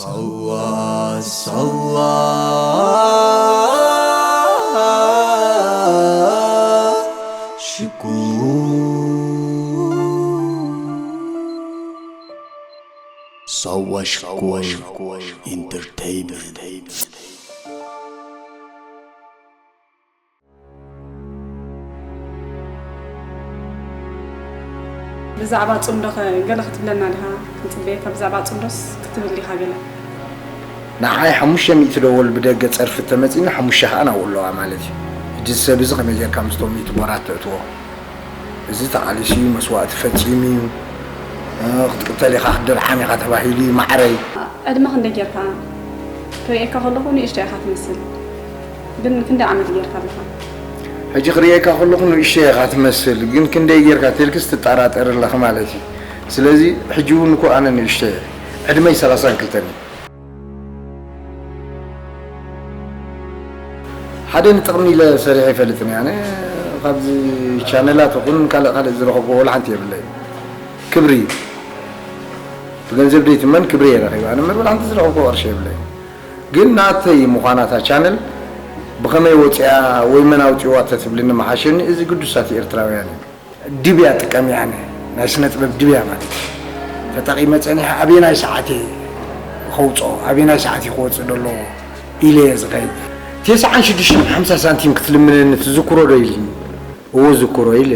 ሳዋ ሳዋ ሽኮር ሳዋ ሽኮር ኢንተርቴይንመንት። ብዛዕባ ጽምዶ ኸ ገለ ክትብለና ዲኻ? ክንጽበየካ ብዛዕባ ጽምዶስ ክትብል ዲኻ ገለ? ንዓይ ሓሙሽተ ሚእቲ ደወል ብደገ ጸርፊ ተመጺኒ ሓሙሽተ ከኣ ናብኡ ኣለዋ ማለት እዩ። ሕጂ እዚ ሰብ እዚ ከመይ ጌርካ ምስቶም ሚእቲ ቦራት ተእትዎ? እዚ ተቓሊሱ እዩ፣ መስዋእቲ ፈጺሙ እዩ። እ፣ ክትቅተል ኢኻ ክትደርዓም ኢኻ ተባሂሉ እዩ ማዕረይ። ዕድመ ክንደይ ጌርካ? ክርእየካ ከለኹ ንእሽቶ ኢኻ ትመስል። ግን ክንደይ ዓመት ጌርካ ኣለኻ? ሕጂ ክርእየካ ከለኹ ንእሽቶ ኢኻ ትመስል፣ ግን ክንደይ ጌርካ ተልክስ ትጠራጠር ኣለኺ ማለት እዩ። ስለዚ ሕጂ እውን እኮ ኣነ ንእሽቶ እየ። ዕድመይ ሰላሳን ክልተን እዩ። ሓደ ንጥቕሚ ኢለ ሰሪሐ ይፈልጥን እየ። ኣነ ካብዚ ቻነላት ይኹን ካልእ ካልእ ዝረኸብኩ ወላ ሓንቲ የብለይ። ክብሪ እዩ። ብገንዘብ ደይትመን ክብሪ እየ ረኺበ። ኣነ እምበር ወላ ሓንቲ ዝረኸብኩ ቅርሺ የብለይ። ግን ናተይ ምዃና እታ ቻነል ብኸመይ ወፂኣ ወይ መን ኣውፂዋ ተትብልኒ መሓሸኒ። እዚ ግዱሳት ኤርትራውያን እዩ። ድብያ ጥቀም እየ ኣነ። ናይ ስነ ጥበብ ድብያ ማለት እዩ። ተጠቒመ ፀኒሐ ኣበየናይ ሰዓት እየ ከውፅኦ፣ ኣበየናይ ሰዓት እዩ ክወፅእ ዘለዎ ኢለ እየ ዝኸይድ። ቴስዓን ሽዱሽተን ሓምሳ ሳንቲም ክትልምነኒ ትዝክሮ ዶ ኢልኒ። እወ ዝክሮ ኢለ።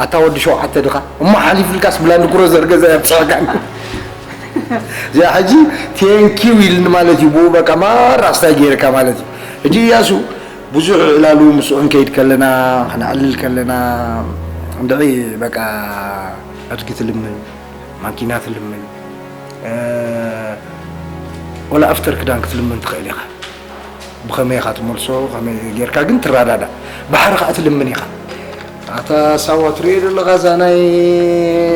ኣታ ወዲ ሸውዓተ ድኻ እሞ ሓሊፍልካስ ብላንድ ክሩዘር ገዛ እያ ብፅሕካኒ። እዚኣ ሕጂ ቴንኪው ኢልኒ ማለት እዩ። ብኡ በቃ ማራ ስታይ ገይርካ ማለት እዩ። ሕጂ እያሱ ብዙሕ ዕላሉ ምስኡ ክንከይድ ከለና፣ ክነዕልል ከለና እንድዒ በቃ ዕድጊ ትልምን፣ ማኪና ትልምን፣ እ፣ ወላ ኣፍተር ክዳን ክትልምን ትኽእል ኢኻ። ብኸመይ ኢኻ ትመልሶ? ከመይ ጌርካ ግን ትረዳዳእ። ባሕሪ ከኣ ትልምን ኢኻ። ኣታ ሳዋ ትርእዮ ዘለኻ እዛ ናይ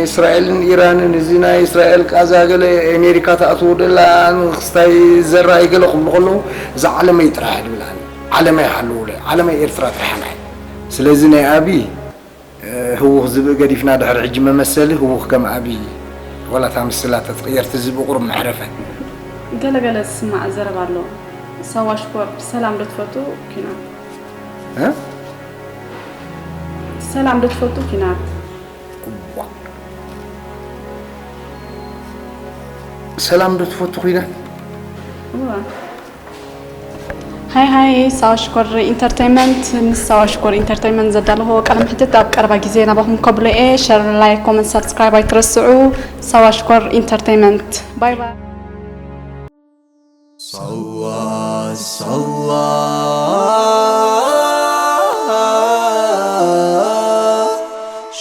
እስራኤልን ኢራንን፣ እዚ ናይ እስራኤል ቃዛ ገለ ኣሜሪካ ትኣትዎ ደላ ንክስታይ ዘራይ ገለ ክብሉ ከለዉ እዛ ዓለመይ ጥራሕ ድብላኒ። ዓለመይ ሃልውለ፣ ዓለመይ ኤርትራ ጥራሕ ናይ። ስለዚ ናይ ኣብይ ህውኽ ዝብኢ ገዲፍና ድሕሪ ሕጂ መመሰሊ ህውኽ ከም ኣብይ ወላ እታ ምስላ ተትቕየር ትዝብኢ ቁሩብ መዕረፈ። ገለ ገለ ዝስማዕ ዘረባ ኣሎ። ሳዋ ሽኮር ሰላም ዶ ትፈቱ? ኲናት እ? ሰላም ዶ ትፈቱ? ኲናት እዋ። ሰላም ዶ ትፈቱ ኲናት? እዋ። ሃይ ሃይ ሳዋ ሽኮር ኢንተርቴይንመንት። ምስ ሳዋ ሽኮር ኢንተርቴይንመንት ዘዳለኹዎ ቃለ መሕትት ኣብ ቀረባ ግዜ ናባኹም ከብሎ እየ። ሸር፣ ላይክ፣ ኮመንት፣ ሳብስክራይብ ኣይትረስዑ። ሳዋ ሽኮር ኢንተርቴይንመንት። ባይ ባይ። ሳዋ ሳዋ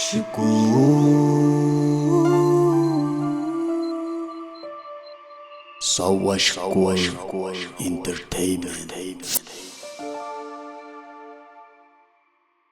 ሽኮር ሳዋ ሽኮር ኢንተርቴይንመንት።